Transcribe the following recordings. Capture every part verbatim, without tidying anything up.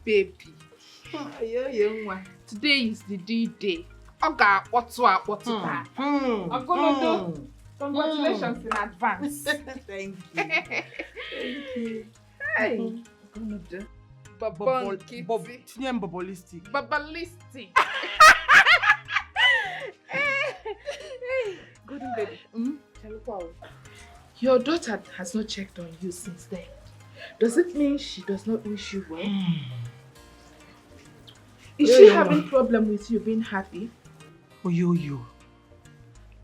baby. Oyoyo nwa. Today is the D-Day. Ọ ga-akpọtụ akpọtụ taa. Hmm. Ogologo. Hmm. Congratulations in advance. Thank you. Thank you. Hey. Ogologo. Baba nkịtị. Bob, tinye m bubble lipstick. Bubble lipstick. Golden baby. Hmm? Your daughter has not checked on you since then. Does it mean she does not wish you well? Hmm. Is she having problem with you being happy? Oyoyo,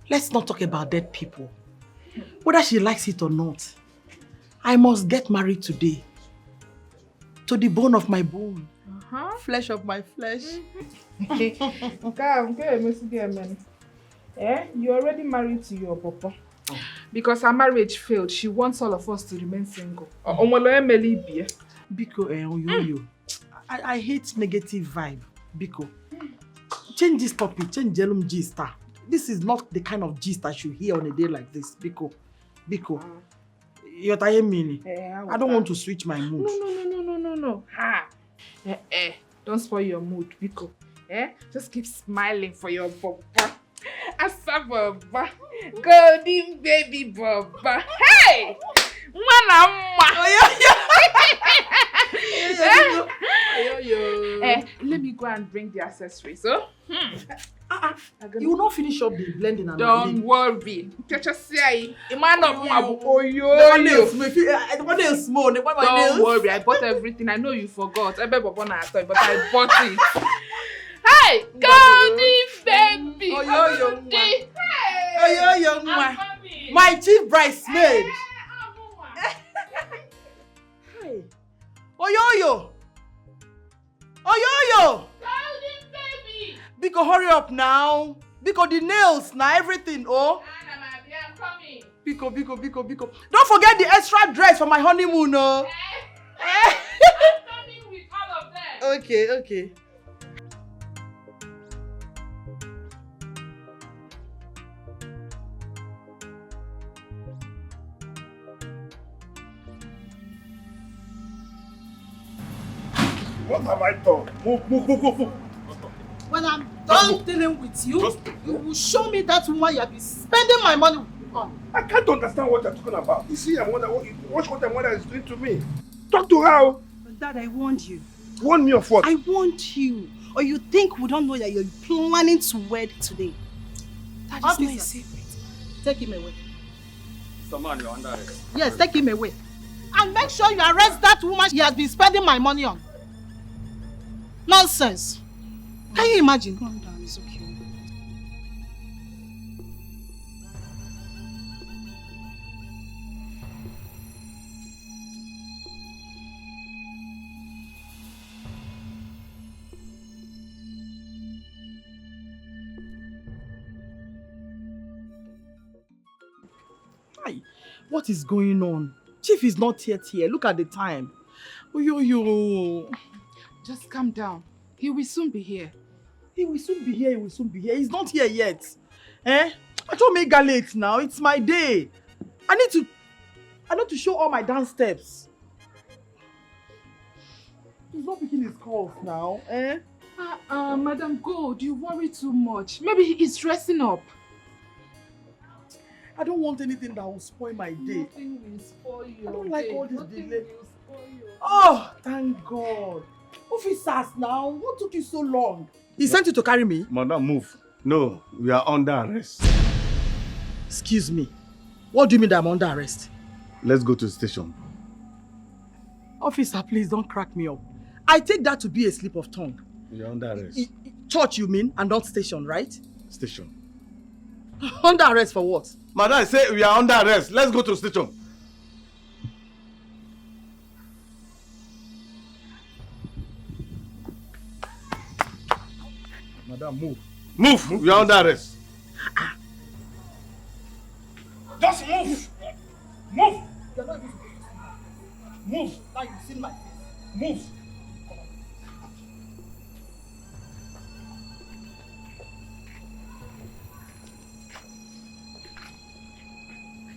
let's not talk about dead people. Whether she likes it or not, I must get married today. To the bone of my bone. Uh-huh. Flesh of my flesh. Nke a, nke a emesigo eme. Eh, you already married to your papa. Because her marriage failed, she wants all of us to remain single. O nwere onye mere ibe ya? Biko, eh, Oyoyo. I, I hate negative vibe. Biko. Change this topic, change Jelum gist. Ah. This is not the kind of gist I should hear on a day like this. Biko. Biko. You tie me. Eh, I don't want to switch my mood. No, no, no, no, no, no, no. Ha. Eh, eh. Don't spoil your mood, biko. Eh? Just keep smiling for your baba. Asa baba. Golden baby baba. Hey! Nwa na mma. Oyoyo. Oyoyo. Eh, let me go and bring the accessories, oh? Hmm. Ah, ah. You will not finish up the blending and don't worry. Nkechasia, Imana Mwabu Oyo. What else? My feet, eh, what else more? What else? Don't worry, I bought everything. I know you forgot. Ebe bobo na ato, but I bought it. Hey, golden baby. Oyoyo nwa. Hey. Oyoyo nwa. I'm coming. My chief bridesmaid. Eh, I'm on. Hey. Oyoyo. Oyoyo! Golden baby! Biko, hurry up now. Biko, the nails na everything, oh. Ana m abịa, I'm coming. Biko, biko, biko, biko. Don't forget the extra dress for my honeymoon, oh. Eh? I'm coming with all of them. Okay, okay. What have I done? Move, move, move, move, move. When I'm done dealing with you, you will show me that woman you have been spending my money on. I can't understand what you're talking about. You see, I'm wondering what, watch what my mother is doing to me. Talk to her. But Dad, I warned you. Warn me of what? I warned you. Or you think we don't know that you're planning to wed today? That is not a secret. Take him away. Mister Man, you're under arrest. Yes, take him away. And make sure you arrest that woman she has been spending my money on. Nonsense. Can you imagine? Calm down, it's okay. Hi, what is going on? Chief is not yet here. Look at the time. Oyoyo. Just calm down. He will soon be here. He will soon be here. He will soon be here. He's not here yet. Eh? I told me get late now. It's my day. I need to, I need to show all my dance steps. He's not picking his calls now, eh? Uh, uh, Madam Gold, you worry too much. Maybe he is dressing up. I don't want anything that will spoil my day. Nothing will spoil your day. I don't like all this delay. Nothing will spoil your day. Oh, thank God. Officers now, what took you so long? He sent you to carry me? Madam, move. No, we are under arrest. Excuse me. What do you mean that I'm under arrest? Let's go to the station. Officer, please don't crack me up. I take that to be a slip of tongue. You're under arrest. I, I, church, you mean, and not station, right? Station. Under arrest for what? Madam, I say we are under arrest. Let's go to station. Madam, move. Move. Move. You are under arrest. Just move. Move. You're not even supposed to see me. Move. Now you've seen my face. Move.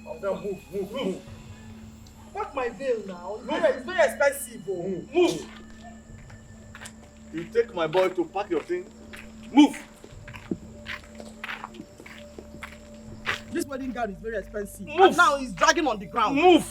Madam, move, move, move. Pack my veil now. It's very, it's very expensive, oh. Move. Move. You take my boy to pack your thing. Move. This wedding gown is very expensive. Move. And now he's dragging on the ground. Move.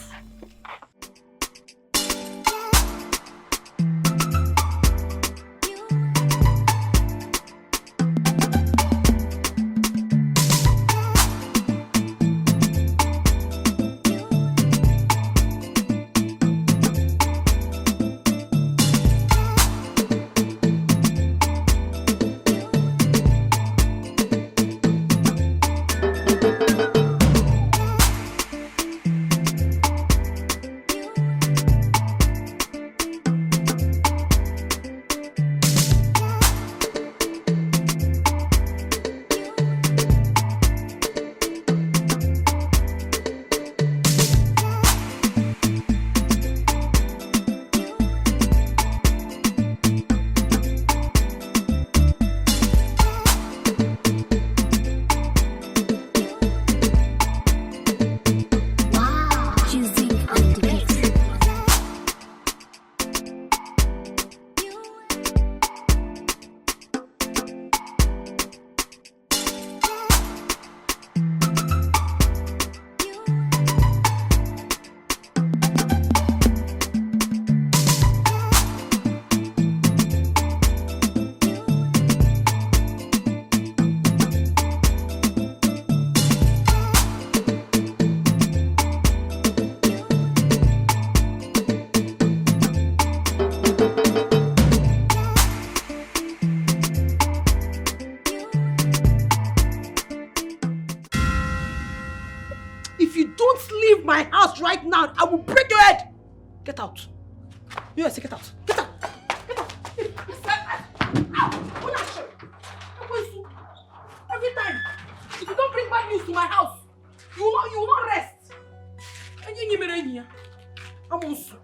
If you don't leave my house right now, I will break your head. Get out. You say get out. Get out. Get out. Every time, if you don't bring bad news to my house, you will not, you will not rest. Enyi mere enyi ya. Amonsu.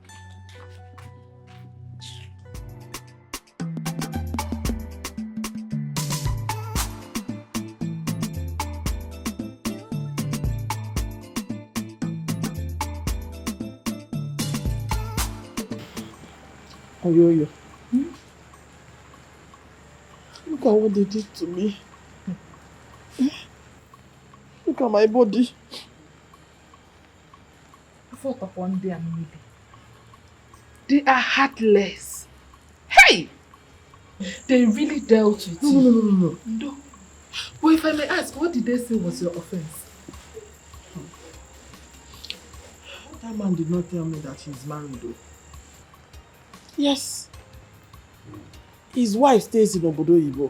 Oyoyo. Look at what they did to me. Look at my body. Afọ ọkpakọ ndị a niile. They are heartless. Hey! They really dealt with you. No, no, no, no, no. But if I may ask, what did they say was your offense? That man did not tell me that he's married though. Yes. His wife stays in Obodo Igbo.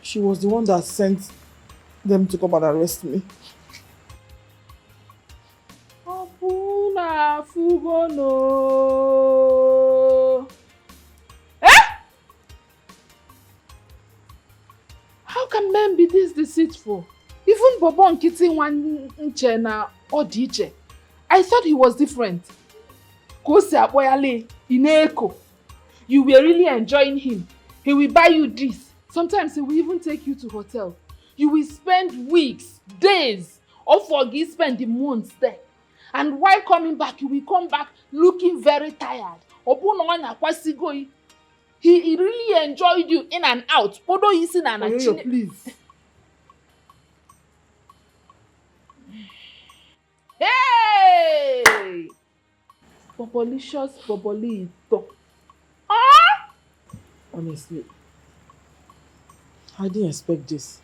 She was the one that sent them to come and arrest me. Ọ bụ na afụgo no. Eh? How can men be this deceitful? Even Bobo Nkiti nwa nche na ọ dị iche. I thought he was different. Ka o si akpọ ya lee, ị na-eko. You were really enjoying him. He will buy you this. Sometimes he will even take you to hotel. You will spend weeks, days, or for you spend the months there. And while coming back, you will come back looking very tired. Ọ bụ na ọ na-akwasịgo gị. He, he really enjoyed you in and out. Kpodo isi na na Oyoyo, chine- please. Hey! Bobolicious Bobolito. Ah! Honestly, I didn't expect this.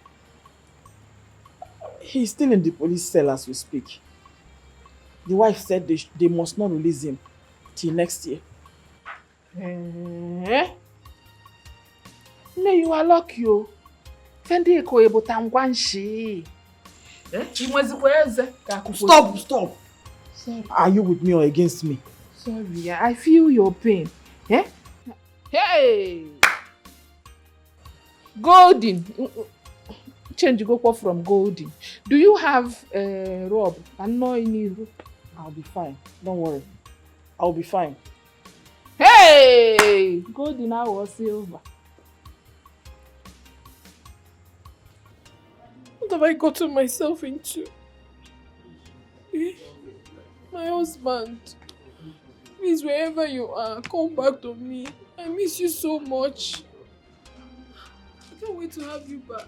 He's still in the police cell as we speak. The wife said they, sh- they must not release him till next year. Eh? Nne, you are lucky o. Fendi eko ebo tangwa nshi. Eh? Imwezikwa eze ka akwụkwọ. Stop, stop. Sorry. Are you with me or against me? Sorry, I feel your pain. Eh? Hey! Golden. Change go from golden. Do you have uh, rub? Annoy you. I'll be fine. Don't worry. I'll be fine. Hey! Golden hour silver. What have I gotten myself into? Eh? My husband, please, wherever you are, come back to me. I miss you so much. I can't wait to have you back.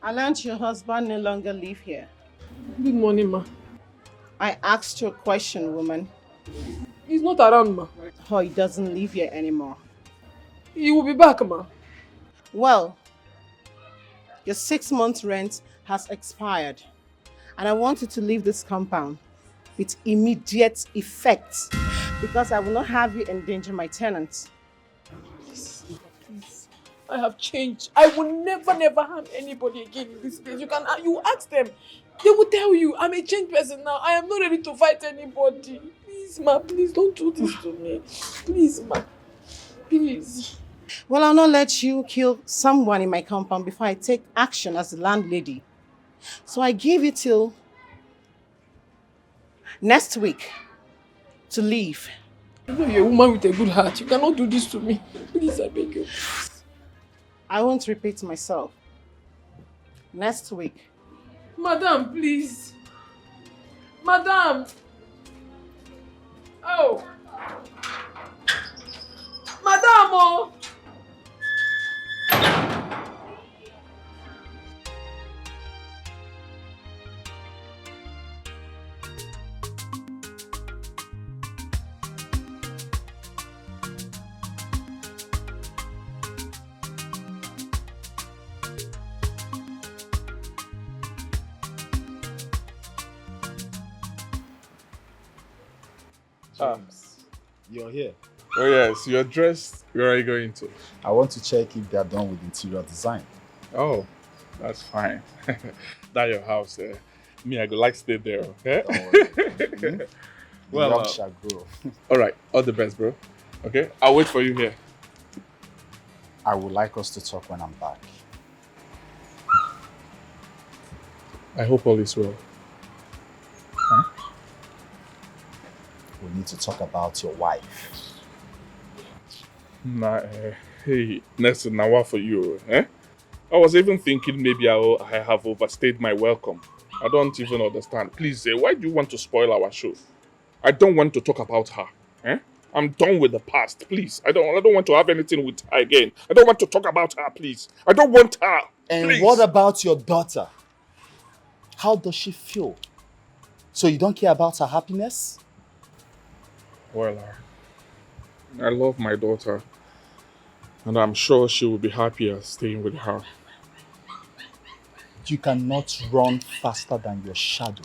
I learned your husband no longer live here. Good morning, ma. I asked you a question, woman. He's not around, ma. Oh, he doesn't live here anymore. He will be back, ma. Well, your six months rent has expired, and I want you to leave this compound with immediate effect, because I will not have you endanger my tenants. Please. I have changed. I will never, never harm anybody again in this place. You can, you ask them. They will tell you, I'm a changed person now. I am not ready to fight anybody. Please, ma, please don't do this to me. Please, ma. Please. Well, I'll not let you kill someone in my compound before I take action as the landlady. So I give you till next week to leave. You know you're a woman with a good heart. You cannot do this to me. Please, I beg you. I won't repeat myself. Next week. Madam, please. Madam. Oh. Madam, oh. Ah. James, you're here. Oh yes, you're dressed. Where are you going to? I want to check if they are done with interior design. Oh, that's fine. That your house there. Me, I go like stay there. Okay? Don't worry. Hmm? The Well, young uh, shall grow. All right. All the best, bro. Okay? I'll wait for you here. I would like us to talk when I'm back. I hope all is well. We need to talk about your wife. Nah, eh, hey, Nelson, now what for you? Eh? I was even thinking maybe I, I have overstayed my welcome. I don't even understand. Please, eh, why do you want to spoil our show? I don't want to talk about her. Eh? I'm done with the past, please. I don't I don't want to have anything with her again. I don't want to talk about her, please. I don't want her. And Please. What about your daughter? How does she feel? So you don't care about her happiness? Well, uh, I love my daughter, and I'm sure she will be happier staying with her. You cannot run faster than your shadow.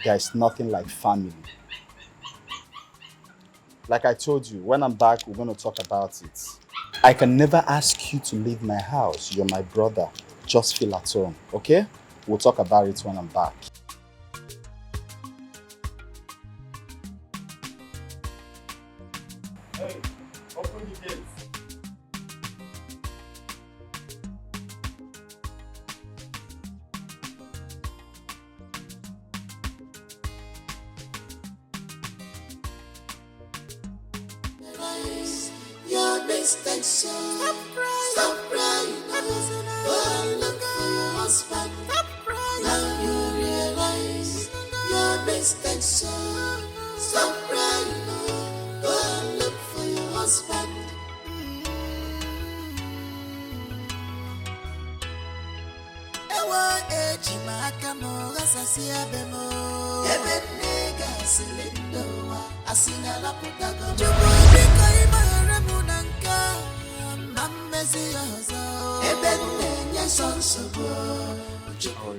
There's nothing like family. Like I told you, when I'm back, we're going to talk about it. I can never ask you to leave my house. You're my brother. Just feel at home, okay? We'll talk about it when I'm back. Hey, open the gate. Your mistake, so stop crying. Stop crying. Oh, look for your husband. Stop crying. Now you realize your mistake, so stop crying. Oh, look for your husband. Ewo, eji m aka m ghasasịa be m. Ebe nne gasịrị ndị ụwa, asị na lapụtago m. Chukwu biko, ị gbaghara m na nke a, ma m mezi ya ọzọ. Ebe m na-enye sọ nsogbu. Chukwu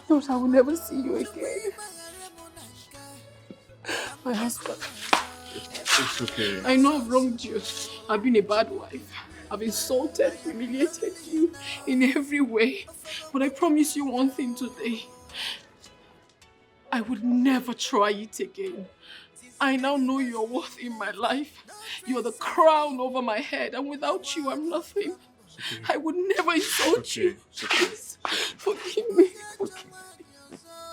Thought I would never see you again. My husband, It's okay. I know I've wronged you. I've been a bad wife. I've insulted, humiliated you in every way. But I promise you one thing today. I would never try it again. I now know your worth in my life. You're the crown over my head, and without you, I'm nothing. I would never insult Okay, you. it's okay. Please, forgive me.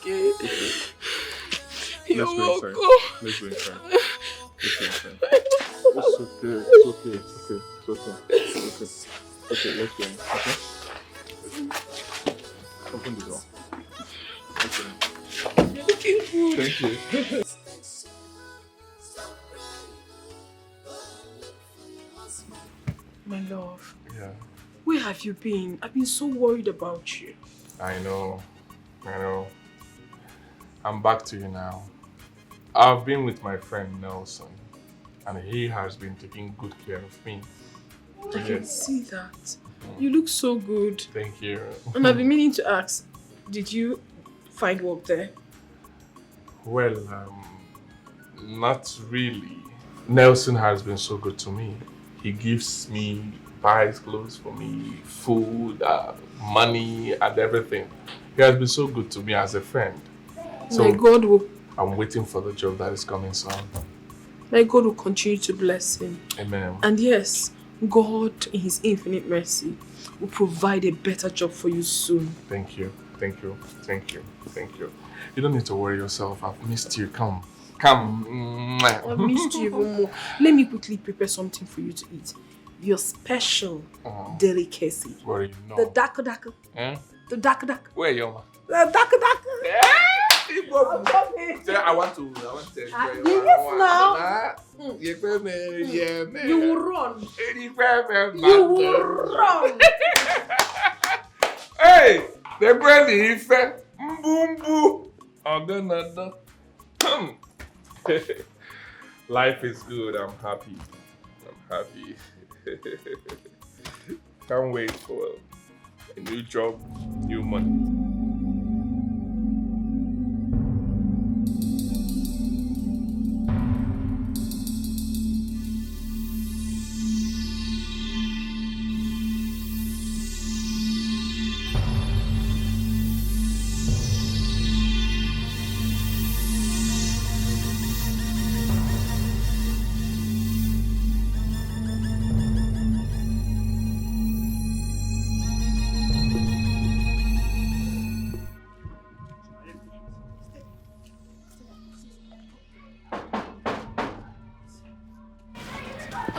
okay. You're Let's go inside. welcome. Let's go inside. Let's go inside. It's okay. It's okay. It's okay. It's okay. It's okay. Okay, let's go in. Okay. Open the door. Okay. You're looking good. Thank you. My love, Yeah. where have you been? I've been so worried about you. I know. I know. I'm back to you now. I've been with my friend Nelson, and he has been taking good care of me. I can Yes. see that. You look so good. Thank you. And I've been meaning to ask, did you find work there? Well, um, not really. Nelson has been so good to me. He gives me, buys clothes for me, food, uh, money, and everything. He has been so good to me as a friend. So My God will I'm waiting for the job that is coming soon. my God will continue to bless him. Amen. And yes, God in his infinite mercy will provide a better job for you soon. Thank you. Thank you. Thank you. Thank you. You don't need to worry yourself. I've missed you. Come. Come. I've missed you even more. Let me quickly prepare something for you to eat. Your special Uh, delicacy. Worry you know. The dark dark. Eh? The dark dark. Where your ma? The dark dark. Say, I want to. I want to enjoy. Ah, yes, now. You pay me, yeah, man. You will run. You pay me, You will run. Hey, the brand is mbumbu. Oganada. Life is good. I'm happy. I'm happy. Can't wait for a new job, new money.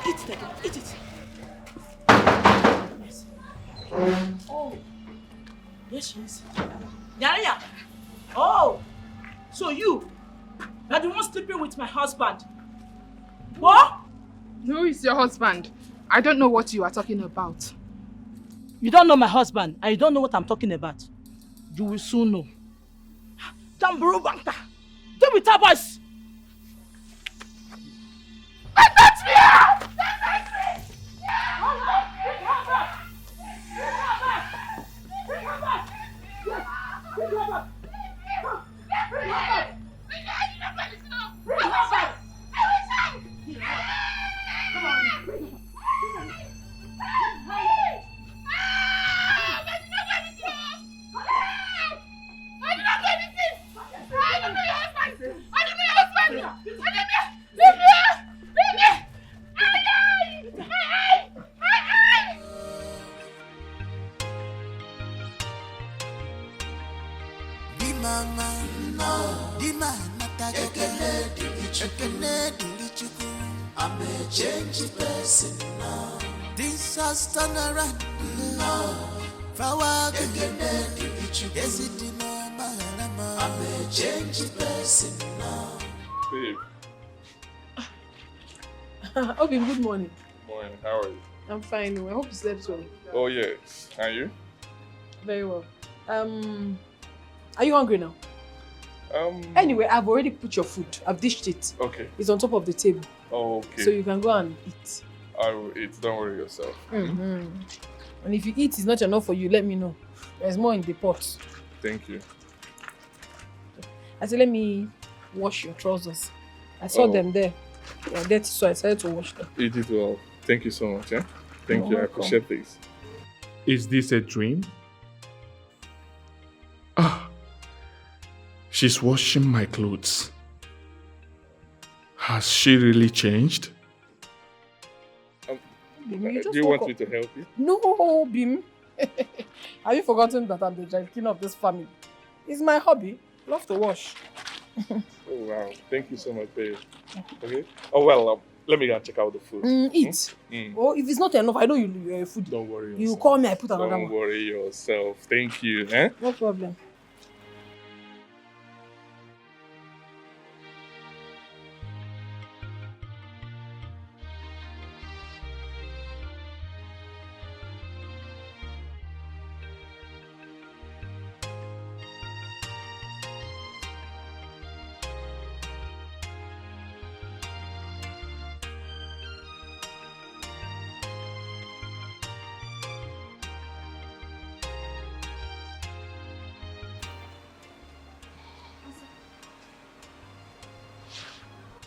Eat it again. Eat it. Yes. Oh. Yes, yes. Yarinya. Oh. So you, you're the one sleeping with my husband. What? Who is your husband? I don't know what you are talking about. You don't know my husband, and you don't know what I'm talking about. You will soon know. Tamburu Banta! Deal with her, boys! Di mama, no. Di mama, ekele dịrị Chukwu. Ekele dịrị Chukwu. I'm a changed person now. Things has turned around. No. Fawa ekele dịrị Chukwu. Ezi di mama, I'm a changed person now. Babe, Obim, good morning. morning. How are you? I'm fine. Oh, I hope you slept well. Oh yes. And you? Very well. Um, are you hungry now? Um. Anyway, I've already put your food. I've dished it. Okay. It's on top of the table, Oh, okay. So you can go and eat. I will eat. Don't worry yourself. Mm-hmm. And if you eat, it's not enough for you. Let me know. There's more in the pot. Thank you. I said, let me wash your trousers. I saw Oh. them there. They are dirty, so I decided to wash them. You did well. Thank you so much. Yeah. Thank You're you. I welcome. Appreciate this. Is this a dream? Ah, she's washing my clothes. Has she really changed? Um, Bim, you do just you woke want up. me to help you? No, Bim. Have you forgotten that I'm the Jai King of this family? It's my hobby. Love to wash. Oh, wow. Thank you so much, babe. Okay. Oh, well, um, let me go and check out the food. Mm, eat. Hmm? Mm. Oh, if it's not enough, I know you, you're a food. Don't worry You yourself. call me, I put another Don't one. worry yourself. Thank you. Eh? No problem.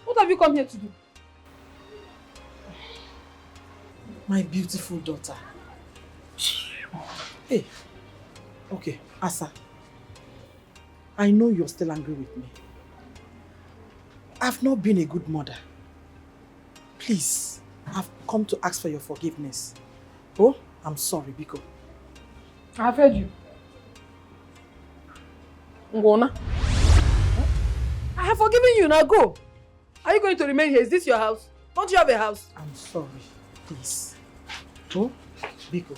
What have you come here to do? My beautiful daughter. Hey, okay, Asa. I know you're still angry with me. I've not been a good mother. Please, I've come to ask for your forgiveness. Oh, I'm sorry, Biko. I have heard you. Ngona. I have forgiven you, now go. Are you going to remain here? Is this your house? Don't you have a house? I'm sorry, please. Oh, Biko.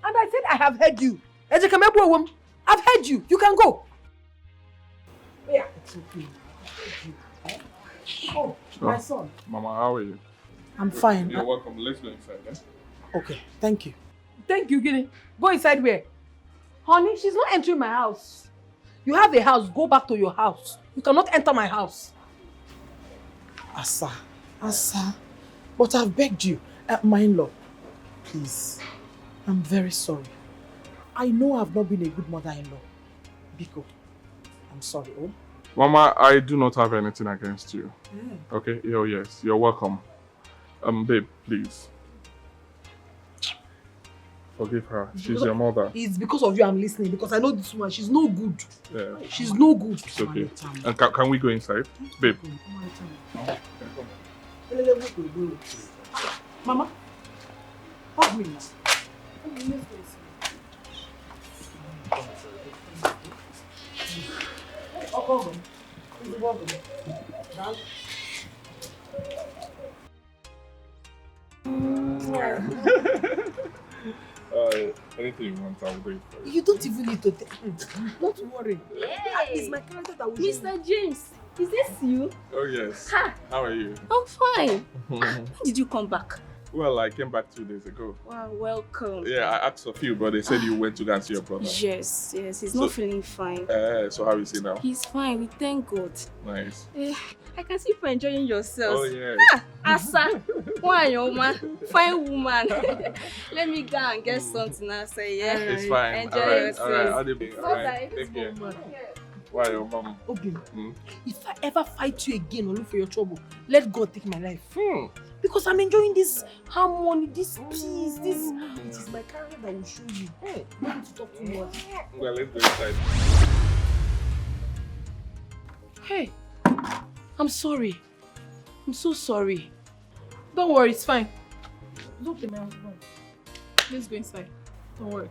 And I said I have heard you. Ejekeme Buowom, I've heard you. You can go. Yeah. It's okay. I've heard you. Eh? Oh, my son. Mama, how are you? I'm fine. You're welcome. Let's go inside, eh? Okay, thank you. Thank you, Gini. Go inside where? Honey, she's not entering my house. You have a house, go back to your house. You cannot enter my house. Asa, Asa, but I've begged you, uh, my in-law, please, I'm very sorry. I know I've not been a good mother-in-law. Biko, I'm sorry, oh? Mama, I do not have anything against you. Mm. Okay? Oh, yes, you're welcome. Um, babe, please. Forgive her. She's your mother. It's because of you I'm listening, because I know this woman. She's no good. Yeah. She's no good. It's okay. And can, can we go inside? Babe. Mama, hug me now. Uh, anything you want, I'll do it for you. You don't even need to. Don't worry. That is my character that will show you. Mister James, is this you? Oh, yes. Ha! How are you? I'm fine. Ah, when did you come back? Well, I came back two days ago. Wow, welcome. Yeah, I asked of you, but they said you went to go and see your brother. Yes, yes, he's not feeling fine. Eh, so how is he now? He's fine, we thank God. Nice. Eh, I can see you enjoying yourself. Oh, yeah. Ah, Asa, why, your man? Fine woman. Let me go and get something now. Say, yeah. It's fine. Enjoy yourself. All right, all right. All right. Take care. Why, your mom? Obi, if I ever fight you again or look for your trouble, let God take my life. Hmm. Because I'm enjoying this harmony, this peace, this. It is my character that will show you. Hmm. You don't need to talk too much. Well, let's go inside. Hey, I'm sorry. I'm so sorry. Don't worry, it's fine. Look at my husband. Let's go inside. Don't worry.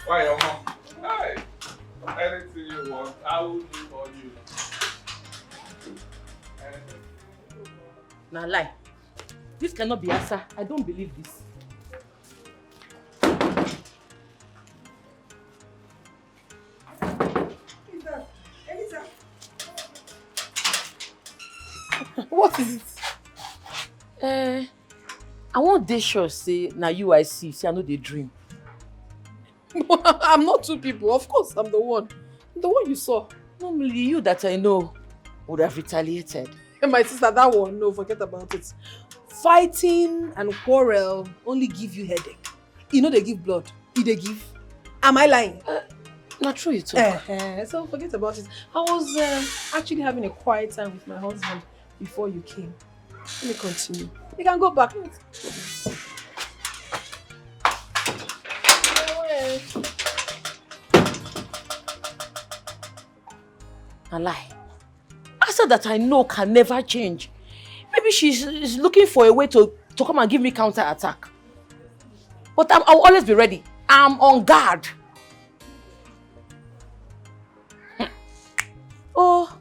Why, your mom? Hi. Anything you want, I will do for you. Anything. Na lie. This cannot be Asa. I don't believe this. What is it? Eh, I wan dey sure say na you I see, say I no dey dream. I'm not two people. Of course, I'm the one. The one you saw. Normally, you that I know would have retaliated. My sister, that one, no, forget about it. Fighting and quarrel only give you headache. E no dey give blood. E dey give. Am I lying? Uh, not true, you talk. Eh, eh, so forget about it. I was uh, actually having a quiet time with my husband before you came. Let me continue. You can go back. Let me... A lie. Asa that I know can never change. Maybe she's is looking for a way to, to come and give me counter attack. But I'm, I'll always be ready. I'm on guard. Oh.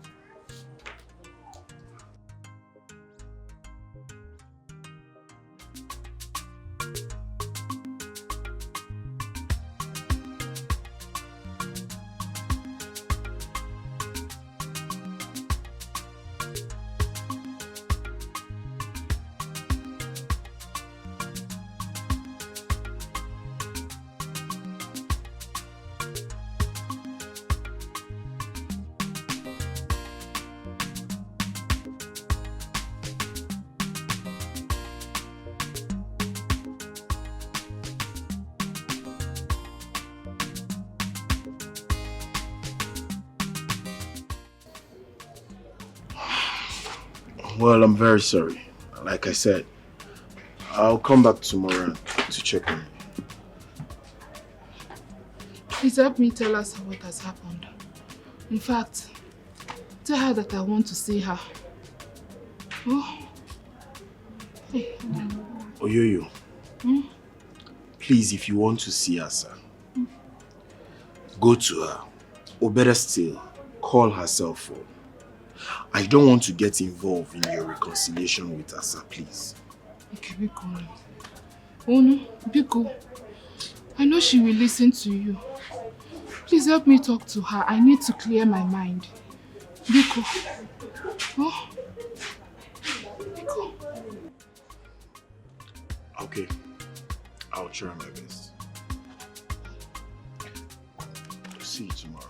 Well, I'm very sorry. Like I said, I'll come back tomorrow to check on you. Please help me tell us what has happened. In fact, tell her that I want to see her. Oh. Oyoyo, please, if you want to see her, sir, go to her. Or better still, call her cell phone. I don't want to get involved in your reconciliation with her, sir, please. Okay, biko. Unu, biko. I know she will listen to you. Please help me talk to her. I need to clear my mind. Biko. Oh. Biko. Okay. I'll try my best. See you tomorrow.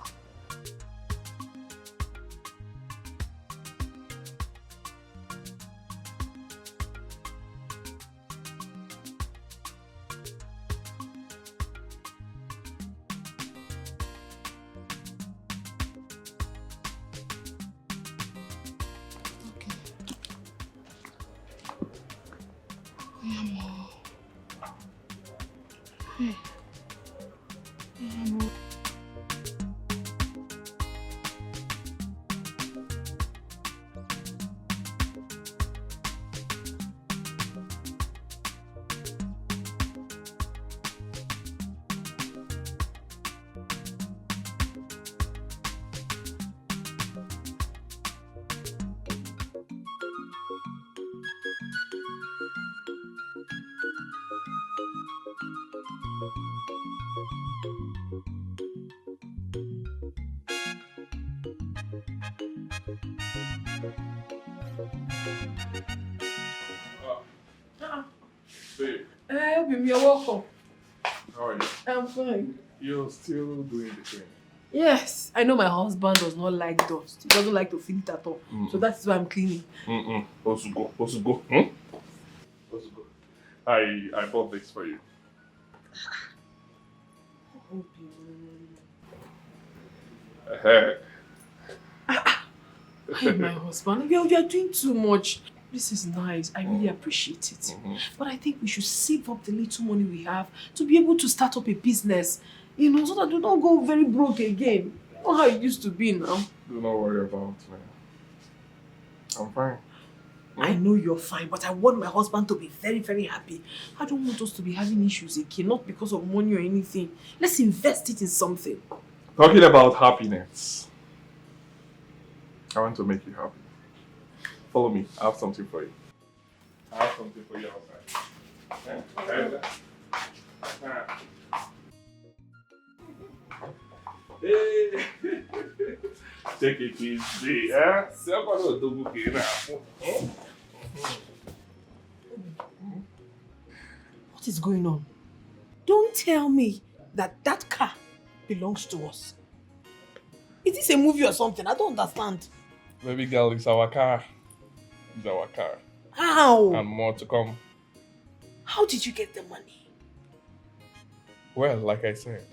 Babe. Hey, Obim, you're welcome. How are you? I'm fine. You're still doing the thing. Yes, I know my husband does not like dust. He doesn't like to feel it at all. Mm. So that is why I'm cleaning. Mm-mm. Osugo, Osugo. Hmm? Osugo. I, I bought this for you. Obim. Uh-huh. Hey, my husband, you're, you're doing too much. This is nice. I really appreciate it. Mm-hmm. But I think we should save up the little money we have to be able to start up a business. You know, so that we don't go very broke again. You know how it used to be now. Do not worry about me. I'm fine. I know you're fine, but I want my husband to be very, very happy. I don't want us to be having issues again, not because of money or anything. Let's invest it in something. Talking about happiness, I want to make you happy. Follow me. I have something for you. I have something for you outside. Eh? Hey. Take it easy, eh? Sẹ́kọ̀ọ́ ló dógún kiri náà. What is going on? Don't tell me that that car belongs to us. Is this a movie or something? I don't understand. Baby girl, it's our car. It's our car. How? And more to come. How did you get the money? Well, like I said,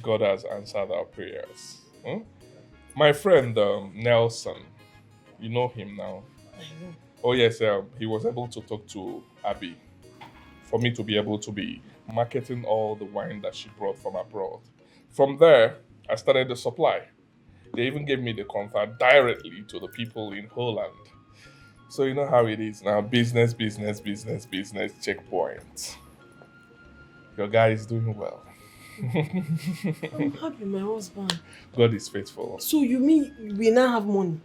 God has answered our prayers. Hmm? My friend um, Nelson, you know him now. I know. Oh yes, um, he was able to talk to Abby for me to be able to be marketing all the wine that she brought from abroad. From there, I started the supply. They even gave me the contact directly to the people in Holland. So you know how it is now. Business, business, business, business, checkpoint. Your guy is doing well. I'm happy, my husband. God is faithful. So you mean we now have money?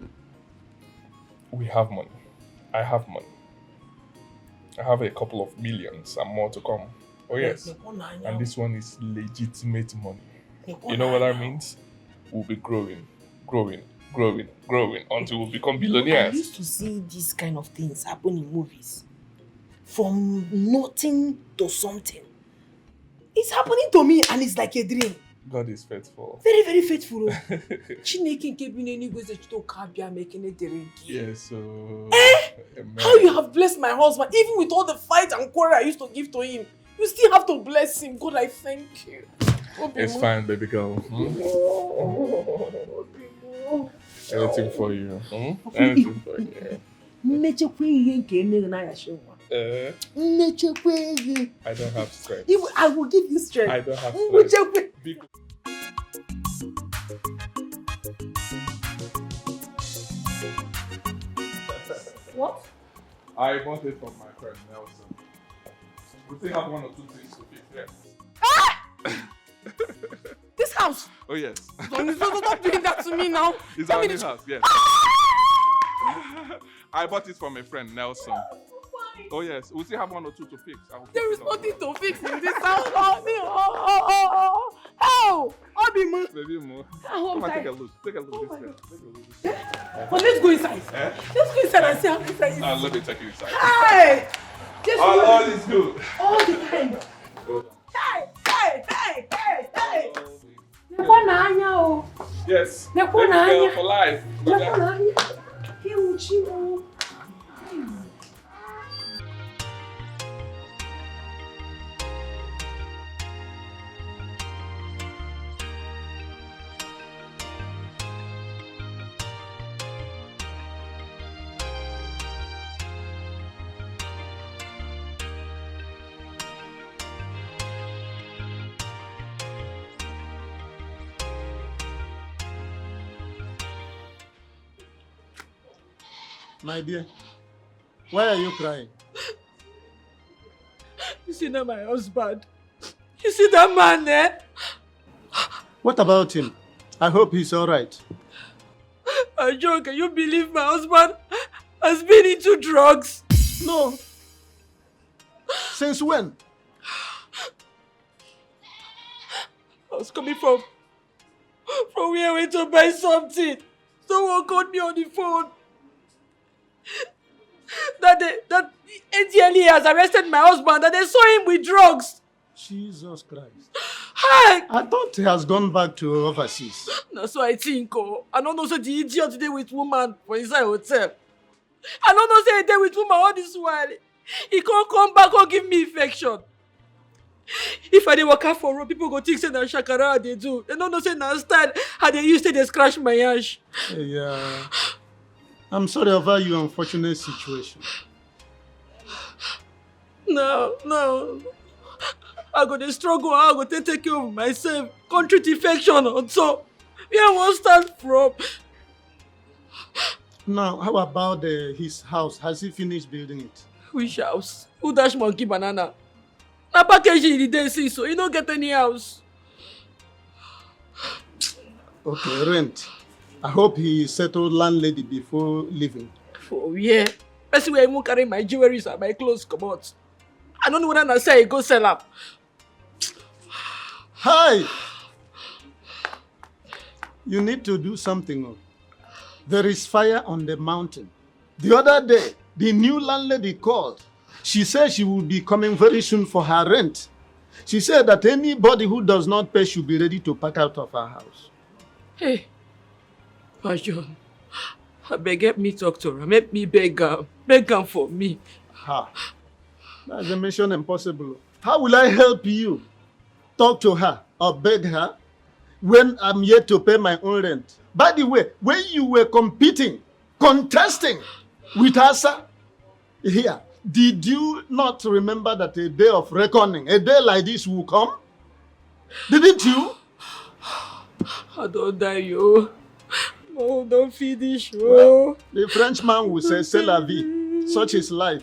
We have money. I have money. I have a couple of millions and more to come. Oh yes. And this one is legitimate money. You know what that means? We'll be growing, growing, growing, growing until we become I billionaires. Used to see these kind of things happen in movies. From nothing to something. It's happening to me and it's like a dream. God is faithful. Very, very faithful. Oh. Chineke nke bi n'eluigwe sị chito ka bịa mee ka ị na-edere gị. Yes, so Eh? Amen. How you have blessed my husband, even with all the fight and quarrel I used to give to him, you still have to bless him. God, I thank you. Obi It's m. Fine, baby girl. Hmm? Anything for you. Hmm? Anything for you. Mmechekwa ihe nke emere na ya shi nwa. Uh, Mmechekwa ihe. I don't have strength. Even I will give you strength. I don't have strength. Mmechekwa. Big What? I bought it from my friend Nelson. We still have one or two things to fix here. This house. Oh yes. Don't, don't, don't do that to me now. It's Tell our me new the truth. House, yes. I bought it from a friend, Nelson. Oh yes. We still have one or two to fix. I will There is fix it all. Nothing to fix in this house. Oh, oh, oh, oh, oh. How? Obi m. Baby Mo. Oh, Come and my. Take a look. Take a look Oh this my way. God. Take a look this way. But let's go inside. Eh? Let's go inside and see how inside is. Ah, let me take you inside. Hi. Just All, one- all is good. All the time. Hey, hey, hey, hey, hey, hey. Nekwa na anya o. Yes. Nekwa na Baby girl anya. for life. Nekwa na anya. Iwu chi o. My dear, why are you crying? You see now my husband. You see that man there? What about him? I hope he's all right. Ajo, can you believe my husband has been into drugs? No. Since when? I was coming from from where I went to buy something. Someone called me on the phone. That they, that N D L E A has arrested my husband. That they saw him with drugs. Jesus Christ. Hi. I thought he has gone back to overseas. That's what I think. Oh, I don't know. So the idiot dey with woman for inside hotel. I don't know. Say he dey with woman all this while. He can't come back or give me infection. If I dey waka for road, people go think say na shakara I dey do. They no know say na style I dey use take dey scratch my yansh. Yeah. I'm sorry about your unfortunate situation. No, no. I go dey struggle. I go take take care of myself. Come treat infection on top. Where I wan start from? Now, how about uh, his house? Has he finished building it? Which house? Who dash monkey banana? Na package he dey see, so he no get any house. Okay, rent. I hope he settled landlady before leaving. For where? Person wey even carry my jewelries and my clothes comot. I no know whether na sell I go sell am. Hi! You need to do something. Oh. There is fire on the mountain. The other day, the new landlady called. She said she will be coming very soon for her rent. She said that anybody who does not pay should be ready to pack out of her house. Hey, Pastor, abeg help me talk to am. Help me beg am. Beg am for me. Ha! That's a mission impossible. How will I help you? Talk to her or beg her when I'm yet to pay my own rent? By the way, when you were competing, contesting with Asa here, did you not remember that a day of reckoning, a day like this will come? Didn't you? I don die, yo. Oh, don't finish. Well, oh, the Frenchman will say, "C'est la vie." Such is life.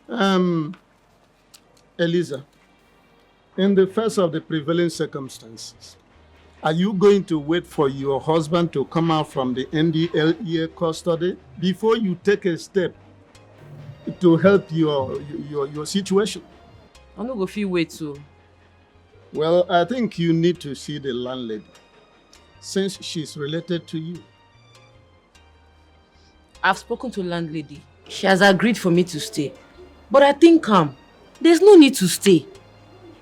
Um, Eliza, in the face of the prevailing circumstances, are you going to wait for your husband to come out from the N D L E A custody before you take a step to help your your, your situation? I no go fit wait o. Well, I think you need to see the landlady, since she's related to you. I've spoken to landlady. She has agreed for me to stay. But I think um, there's no need to stay.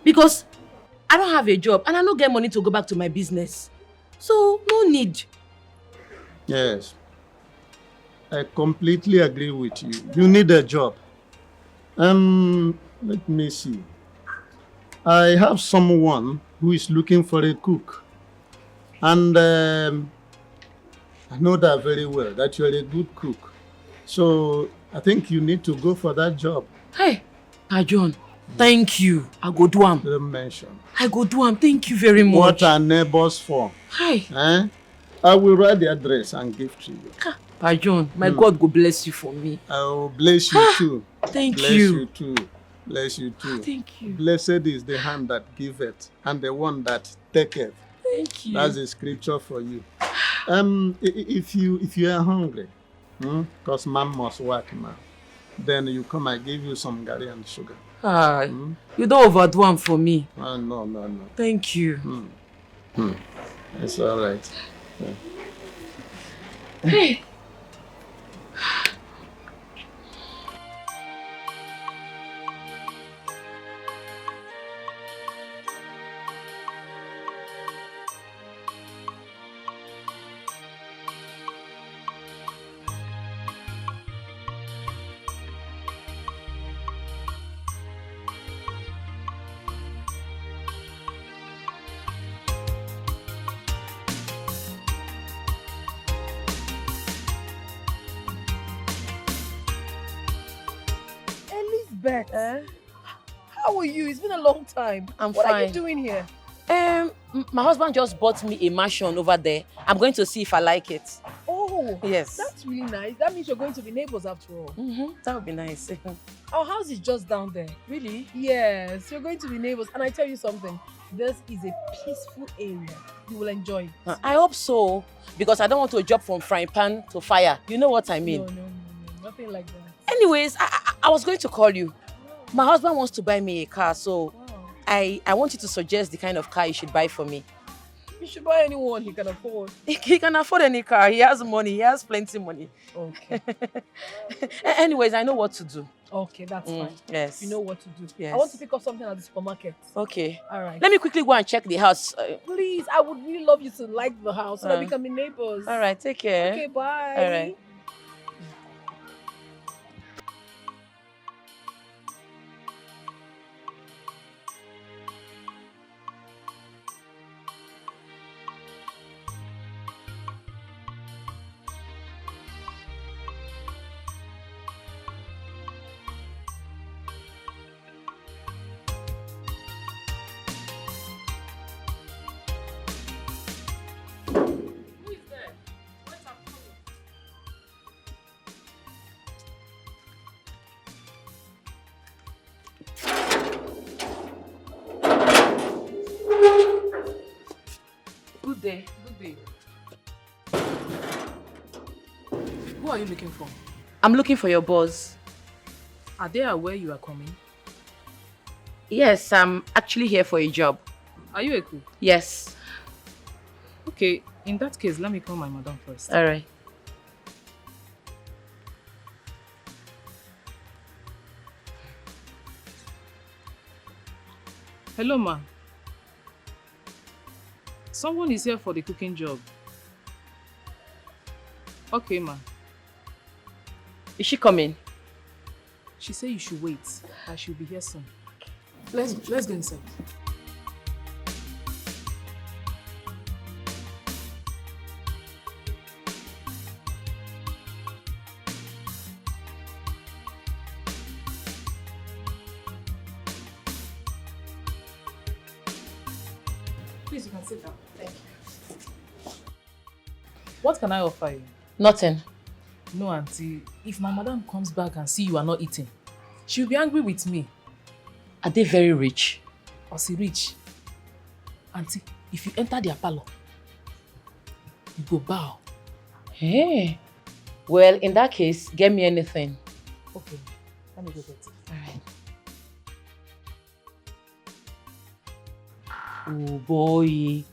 Because I don't have a job and I no get money to go back to my business. So, no need. Yes. I completely agree with you. You need a job. Um, let me see. I have someone who is looking for a cook. And um, I know that very well, that you're a good cook. So I think you need to go for that job. Hey, Pa John, thank you. I go do am. Don't mention. I go do am. Thank you very much. What are neighbors for? Hi. Eh? I will write the address and give to you. Pa John, my God go bless you for me. I will bless you too. Thank Bless you. You too. Bless you too. Thank you. Blessed is the hand that giveth and the one that taketh. Thank you. That's the scripture for you. Um, i- i- if you if you are hungry, because man must work, man, then you come. I give you some garri and sugar. Ah, you don't overdo am for me. Ah, no, no, no. Thank you. Hmm. It's all right. Yeah. Hey. Elizabeth, eh? How are you? It's been a long time. I'm What fine. What are you doing here? Um, m- my husband just bought me a mansion over there. I'm going to see if I like it. Oh, Yes. That's really nice. That means you're going to be neighbors after all. Mm-hmm. That would be nice. Our house is just down there. Really? Yes, you're going to be neighbors. And I tell you something, this is a peaceful area. You will enjoy it. Uh, I hope so, because I don't want to jump from frying pan to fire. You know what I mean? No, no, no, no, nothing like that. Anyways, I, I, I was going to call you. My husband wants to buy me a car, so Wow. I, I want you to suggest the kind of car you should buy for me. You should buy anyone he can afford. He, he can afford any car. He has money. He has plenty money. Okay. A- Anyways, I know what to do. Okay, that's Mm, fine. yes. You know what to do. Yes. I want to pick up something at the supermarket. Okay. All right. Let me quickly go and check the house. Uh, Please, I would really love you to like the house so that we Uh, can be neighbors. all right. Take care. Okay, bye. All right. Good day. Good day. Who are you looking for? I'm looking for your boss. Are they aware you are coming? Yes, I'm actually here for a job. Are you a cook? Yes. Okay, in that case, let me call my madam first. All right. Hello, ma. Someone is here for the cooking job. Okay, ma. Is she coming? She said you should wait. I should be here soon. Let's let's go inside. Please, you can sit down. Thank you. What can I offer you? Nothing. No, auntie. If my madam comes back and see you are not eating, she'll be angry with me. Are they very rich? Or she rich. Auntie, if you enter their parlor, you go bow. Hey. Well, in that case, get me anything. Okay, let me go get it. All right. Oh boy.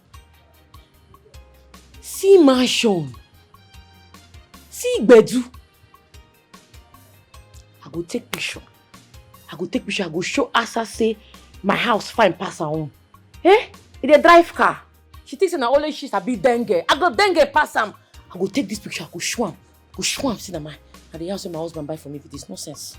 See mansion. See Igbedu. I go take picture. I go take picture. I go show Asa say my house fine pass her own. Eh? E dey drive car. She thinks na only she sabi dengue. I go dengue pass am. I go take this picture. I go show am. Go show am say na my na the house wey my husband buy for me be this. Nonsense.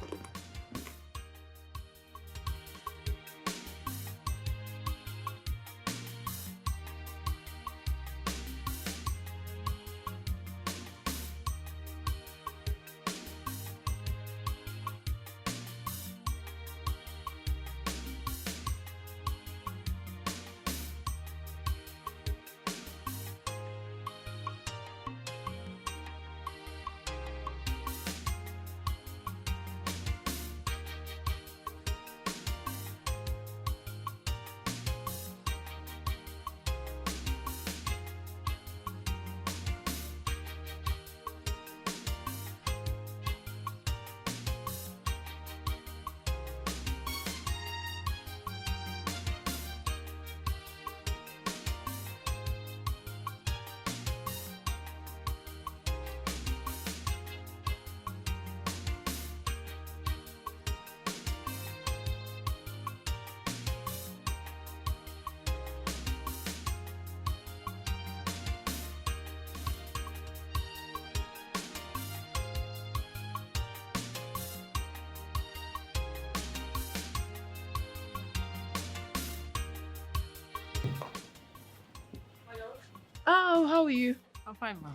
Oh, how are you? I'm fine, ma.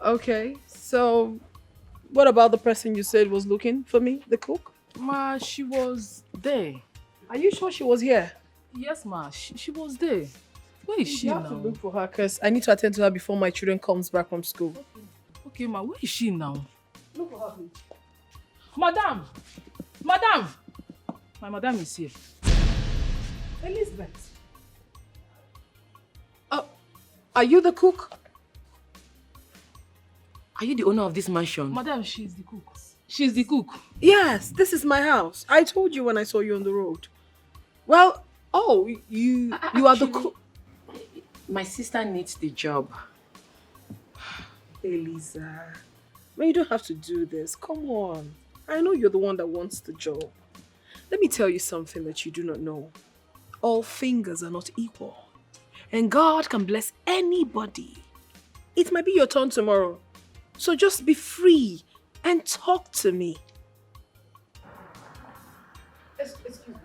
Okay, so what about the person you said was looking for me, the cook? Ma, she was there. Are you sure she was here? Yes, ma. She, she was there. Where is she you now? You have to look for her because I need to attend to her before my children comes back from school. Okay, okay, ma. Where is she now? Look for her, please. Madam! Madam! My madam is here. Elizabeth. Uh, are you the cook? Are you the owner of this mansion? Madam, she's the cook. She's the cook. Yes, this is my house. I told you when I saw you on the road. Well, oh, you uh, you are the cook. My sister needs the job. Eliza, man, you don't have to do this. Come on. I know you're the one that wants the job. Let me tell you something that you do not know. All fingers are not equal. And God can bless anybody. It might be your turn tomorrow. So just be free and talk to me. Excuse me.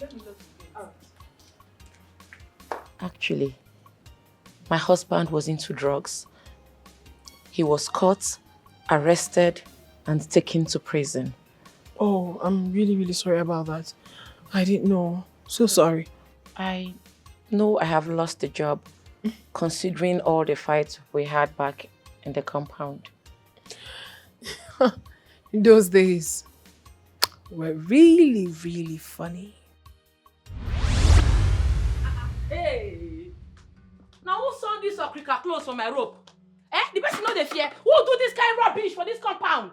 Let me just. Actually, my husband was into drugs. He was caught, arrested, and taken to prison. Oh, I'm really, really sorry about that. I didn't know. So sorry. I know I have lost the job, considering all the fights we had back in the compound. Those days were really, really funny. Hey! Now who saw this okrika clothes for my rope? Eh? The person no dey fear. Who do this kind rubbish for this compound?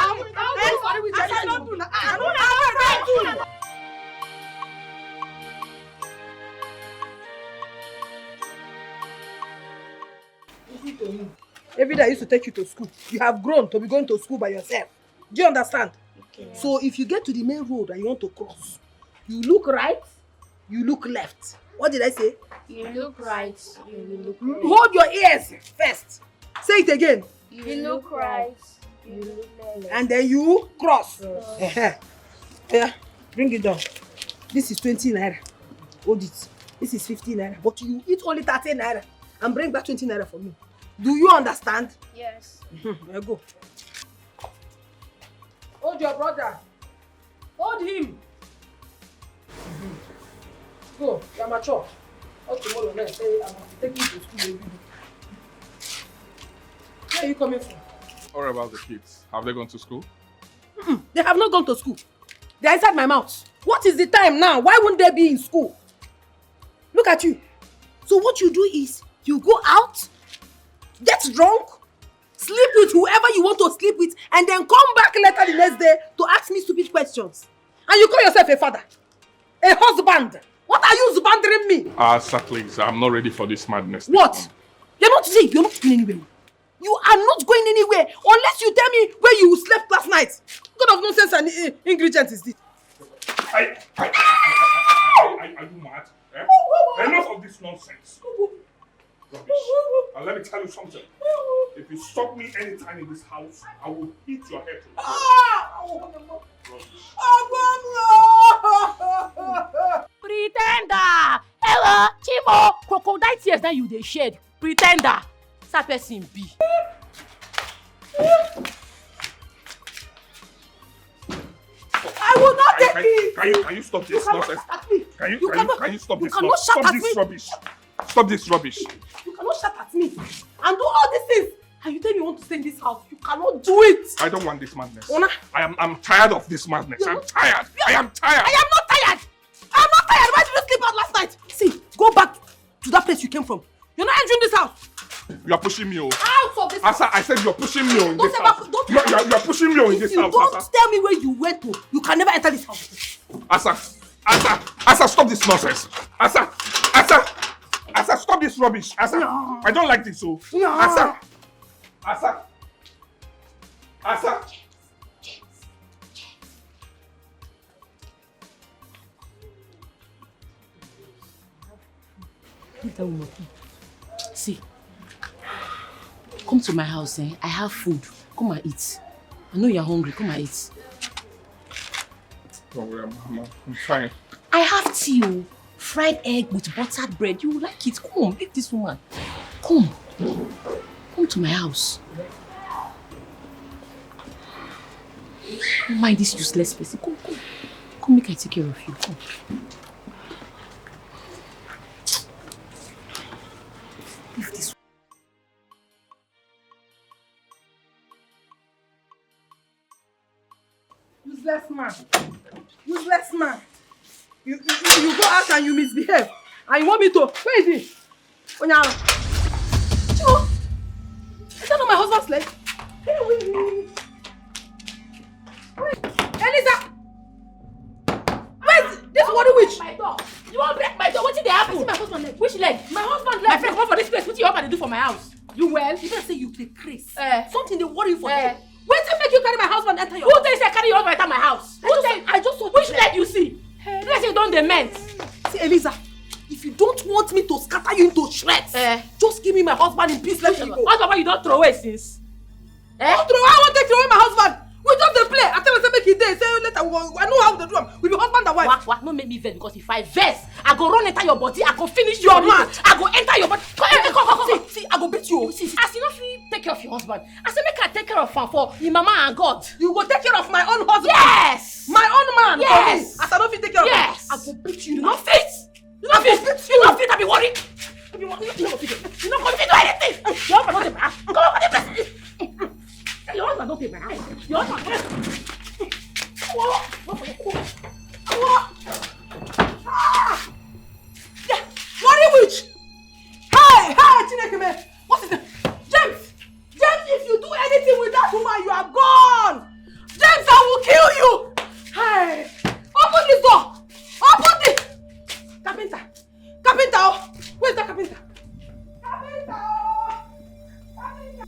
How will I do? As I don't do now. Ah, no, I don't do. Listen to me. Every day I used to take you to school. You have grown to be going to school by yourself. Do you understand? Okay. So if you get to the main road and you want to cross, you look right, you look left. What did I say? You look right, you look left. Hold your ears first. Say it again. You look right, you look left. And then you cross. Cross. Yeah, bring it down. This is twenty naira. Hold it. This is fifty naira. But you eat only thirty naira and bring back twenty naira for me. Do you understand? Yes. Mhm. Now go. Hold your brother. Hold him. Mhm. Go, you are mature. All tomorrow night, say, "I'm taking you to school every day." Where are you coming from? What about the kids? Have they gone to school? Mm-mm. They have not gone to school. They are inside my mouth. What is the time now? Why won't they be in school? Look at you. So what you do is you go out, get drunk, sleep with whoever you want to sleep with, and then come back later the next day to ask me stupid questions. And you call yourself a father, a husband. What are you husbanding me? Ah, sir, please, I'm not ready for this madness. What? You're not, see, you're not going anywhere. You are not going anywhere unless you tell me where you slept last night. What kind of nonsense and, eh, ingredient is this? I, I, I, I, I, I, are you mad? Eh? Enough of this nonsense. Rubbish. And let me tell you something. If you stop me anytime in this house, I will hit your head. Ah! Rubbish. Pretender! Ewo, Chimo, crocodile tears na you dey shed. Pretender. Sa person be. I will not take it. Can you, can you, can you, can you stop this nonsense? You cannot shout at me. Can you, can you, can you stop this nonsense? Stop this rubbish. Stop this rubbish. You cannot shout at me and do all these things. And you tell me you want to stay in this house. You cannot do it. I don't want this madness. Ona. I am, I'm tired of this madness. I'm tired. I am tired. I am not tired. I'm not tired. Why did you sleep out last night? See, go back to that place you came from. You're not entering this house. You are pushing me, oh. Out of this house. Asa, I said you're pushing me, oh, in this house. Don't ever, don't ever. You are, you are, you are pushing me, oh, in this house, Asa. If you don't tell me where you went to, you can never enter this house. Asa, Asa, Asa, stop this nonsense. Asa, Asa, Asa, stop this rubbish. Asa, no. I don't like this, oh. No. Asa, Asa, Asa. Leave that woman. See, come to my house, eh? I have food. Come and eat. I know you're hungry. Come and eat. Don't worry, I'm, I'm, I'm fine. I have tea, oh. Fried egg with buttered bread. You will like it. Come, leave this woman. Come. Come to my house. Don't mind this useless person. Come, come. Come, make I take care of you. Come. Leave this. Useless man. Useless man. You, you, you, you go out and you misbehave. And you want me to. Where is he? Onyala. Slay. Hey, wait, wait, wait. Wait. Eliza! Wait! This worry witch! My door. You wan break my door? Wetin dey happen? See my husband leg. Which leg? My husband leg. My friend, come for this place. Wetin your husband dey do for my house? You well? You better say you dey craze. Eh. Something dey worry you for Eh. Head. Wetin make you carry my husband enter your Who tell you say I carry your husband enter my house? I Who just, tell I just want Which leg you see? Hey. Like say you don dey mend. See, Eliza, if you don't want me to scatter you into shreds, Eh. Just give me my husband in peace, let me go. Husband wey you don throw away since? Eh? Don't throw, I wan take throw away my husband. We just dey play. I tell myself make he dey. Say later we go, I know how to do am. We be husband and wife. Wa, wa, no make me vex, because if I vex, I go run enter your body. I go finish You're you. Mad. I go enter your body. Come, come, come, come, come. See, see, I go beat you. See, see, as you no fit take care of your husband, I say make I take care of am for him mama and God. You go take care of my own husband. Yes. My own man. Yes. For me. As I no fit take care of him, yes. I go beat you. You no fit. You no fit. You no fit. I be worry. I be worry. You no fit. You no go fit do anything. Your husband no dey my house. Come on, come on, come on. Your husband no dey my house. Your husband no dey. Whoa. Whoa. Ah. Yeah. Worry witch. Hey, hey, Chineke me. What is it? James, James, if you do anything with that woman, you are gone. James, I will kill you. Hey, open this door. Open the carpenter. Carpenter, oh. Where's that carpenter? Carpenter, oh. Carpenter.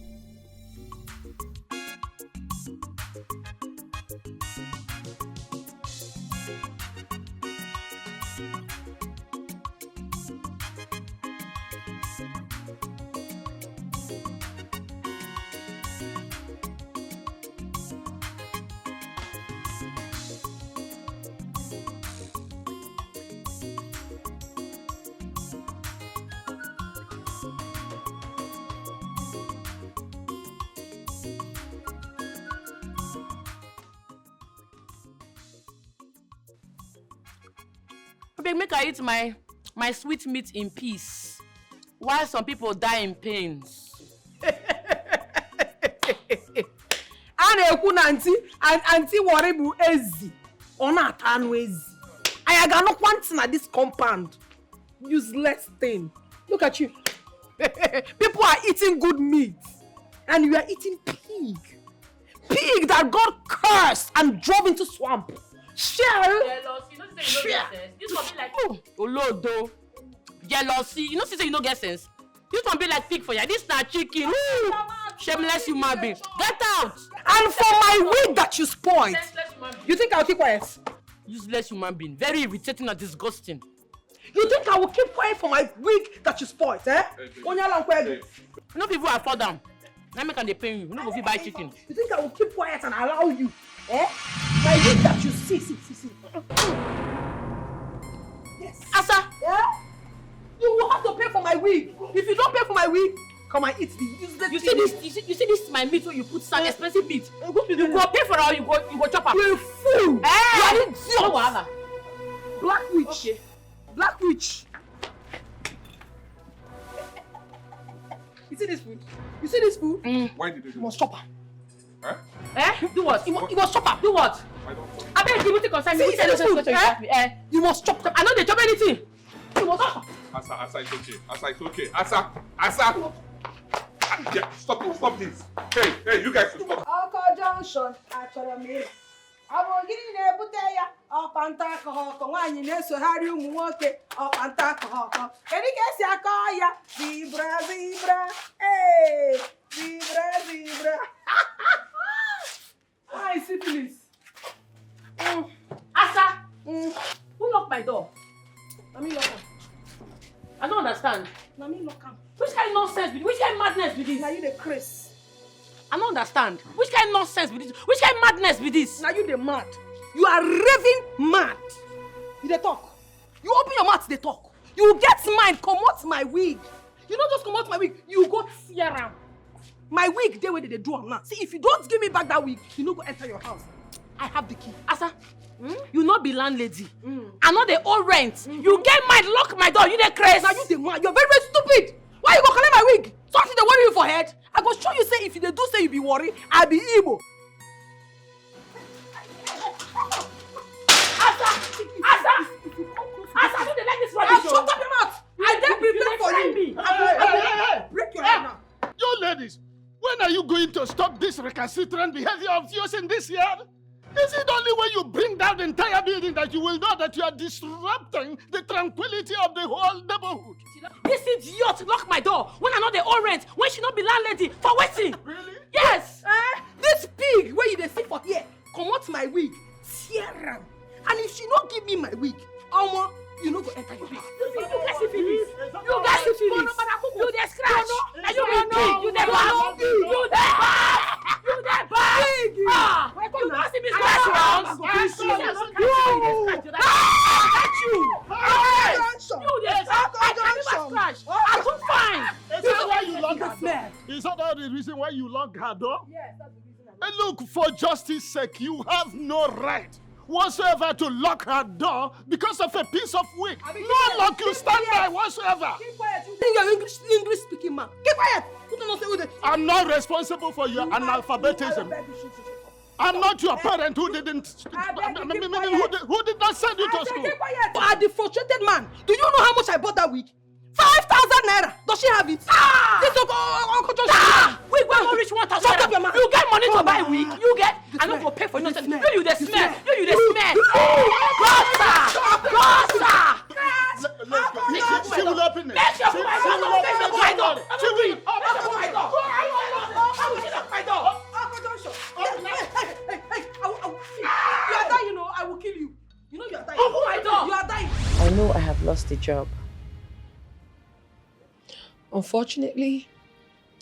Abeg, make I eat my, my sweet meat in peace, while some people die in pains. A na-ekwu na aunty, an-, aunty worry bụ ezi. Ọ na-ata anụ ezi. Anyị ga-anụkwa ntị na this compound. Useless thing. Look at you. People are eating good meat, and you are eating pig. Pig that God cursed and drove into swamp. Shell. Jealousy. You know say you no get sense. This one be like Oh, Olodo. Jealousy. You know say you no get sense. This one be like pig for you. This na chicken. Ooh, shameless human being. Get out. And for my wig that you spoiled, you think I'll keep quiet? Useless human being. Very irritating and disgusting. You think I will keep quiet for my wig that you spoiled, eh? Onye ala nkwa ego. You no fit even afford am. Na make am dey pain you. You no go fit buy chicken. You think I will keep quiet and allow you, eh? My wig that you see, see, see, see. Yes. Asa. Yeah? You will have to pay for my wig. If you don't pay for my wig, come and eat the useless You see thing. This, you see, you see this my meat wey you put sand, Eh. Expensive meat. Eh, what is You this? Go pay for am, you go, you go chop am. You a fool. Eh. You are an idiot. No wahala. Black witch. Okay. Black witch. You see this food? You see this food? Mm. Why did you do You must chop am. Huh? Eh? Do what? You must, you must chop am. Do what? I don't. Abeg, wetin concern me? See, you see this food? Eh? Eh? You must chop am. I no dey chop anything. You must chop am. Asa, Asa, it's okay. Asa, it's okay. Asa, Asa. Ah, yeah, stop it. Stop this. Hey, hey, you guys should stop. Ọkọ junction, achọrọ m ịma. Ọ bụ gịnị na-ebute ya? Ọkpa nta akọghị ọkọ, nwaanyị na-esogharị ụmụ nwoke. Ọkpa nta akọghị ọkọ. Kedu ka esi akọ ya? Zebra, zebra. Hey, zebra, zebra. Why syphilis? Mm. Asa, Mm. Who lock my door? Na me lock am. I don't understand. Na me lock am. Which kind nonsense be this? Which kind madness be this? Na you dey craze. I don't understand. Which kind nonsense be this? Which kind madness be this? Na you dey mad. You are raving mad. You dey talk. You open your mouth, dey talk. You get mind, comot my wig. You no just comot my wig, you go tear am. My wig dey where they dey do am now. See, if you don't give me back that wig, you no go enter your house. I have the key. Asa, Hmm? You no be landlady. Hmm. I no dey owe rent. Hmm. You get mind lock my door. You dey craze. Now you dey mad. You're very, very stupid. Why you go collect my wig? Something dey worry you for head. I go show you say if you dey do say you be worry, I be Igbo. Asa, Asa, Asa, I no dey like this rubbish. Shut up your mouth. I dey prepare for you. Me. I go, I go break your head now. You ladies, When are you going to stop this recalcitrant behavior of yours in this yard? Is it only when you bring down the entire building that you will know that you are disrupting the tranquility of the whole neighborhood? This idiot lock my door when I no dey owe rent, when she no be landlady. For wetin? Really? Yes. Eh? This pig wey you dey see for here comot my wig, tear am. And if she no give me my wig, omo, you no go enter your bed. You get syphilis. You get syphilis. You dey scratch. Na you be pig. You dey barf. You dey barf. You dey barf. Ah, you don see me scratch once? You dey scratch. You dey scratch. You dey scratch. I can never scratch. I too fine. Is that why you lock her door? Is that the reason why you lock her door? Yes, that's the reason. And look, for justice sake, you have no right whatsoever to lock her door because of a piece of wig. No lock you stand by whatsoever. Keep quiet. You think you're English, English speaking man. Keep quiet. You don't know say who the I'm not responsible for your analphabetism. I'm not your parent who didn't. I beg you, I mean, keep quiet. Who did, who did not send you to school? Keep quiet. You are the frustrated man. Do you know how much I bought that wig? Five thousand naira. Does she have it? Ah! This uncle, uncle Johnson. Ah! Wig wey no reach one thousand naira. Shut up your mouth. You get money to buy wig? You get? I no go pay for nothing. You, you dey smell. You, you dey smell. Gosa! Gosa! Let's go. She will open it. Make sure you open my door. Make sure you open my door. She will open my door. Open my door. Uncle Johnson. Hey, hey, hey, hey, hey. I will, I will, see, you are dying, you know. I will kill you. You know you are dying. Open my door. You are dying. I know I have lost a job. Unfortunately,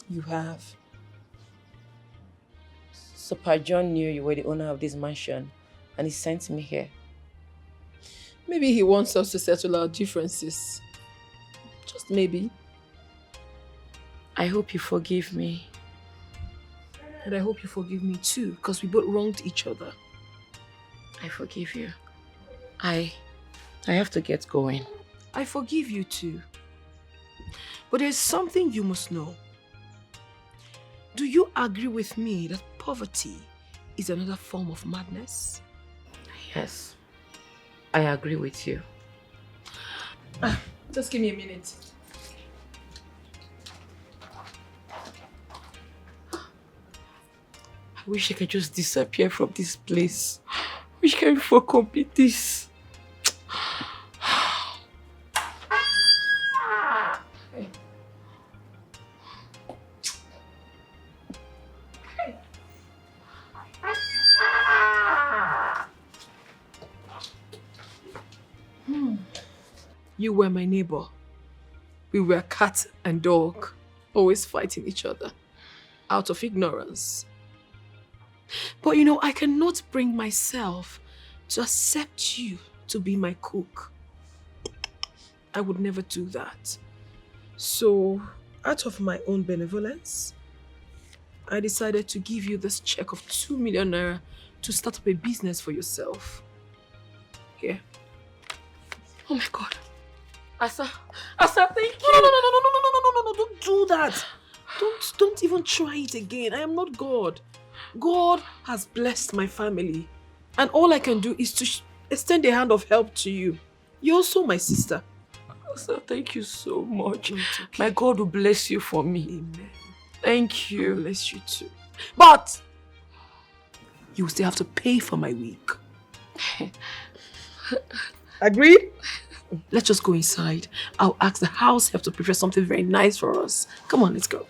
you have. Super John knew you were the owner of this mansion and he sent me here. Maybe he wants us to settle our differences. Just maybe. I hope you forgive me. And I hope you forgive me too, because we both wronged each other. I forgive you. I I have to get going. I forgive you too. But there's something you must know. Do you agree with me that poverty is another form of madness? Yes, I agree with you. Ah, just give me a minute. I wish I could just disappear from this place. I wish I could forget this. Hmm. You were my neighbor. We were cat and dog, always fighting each other out of ignorance. But you know, I cannot bring myself to accept you to be my cook. I would never do that. So, out of my own benevolence, I decided to give you this check of two million naira to start up a business for yourself. Yeah. Oh my God. Asa, Asa, thank you. No, no, no, no, no, no, no, no, no, no, no, don't do that. Don't, don't even try it again. I am not God. God has blessed my family. And all I can do is to sh- extend a hand of help to you. You're also my sister. Asa, thank you so much. It's okay. My God will bless you for me. Amen. Thank you. God bless you too. But you will still have to pay for my wig. Agreed? Let's just go inside. I'll ask the house help to prepare something very nice for us. Come on, let's go.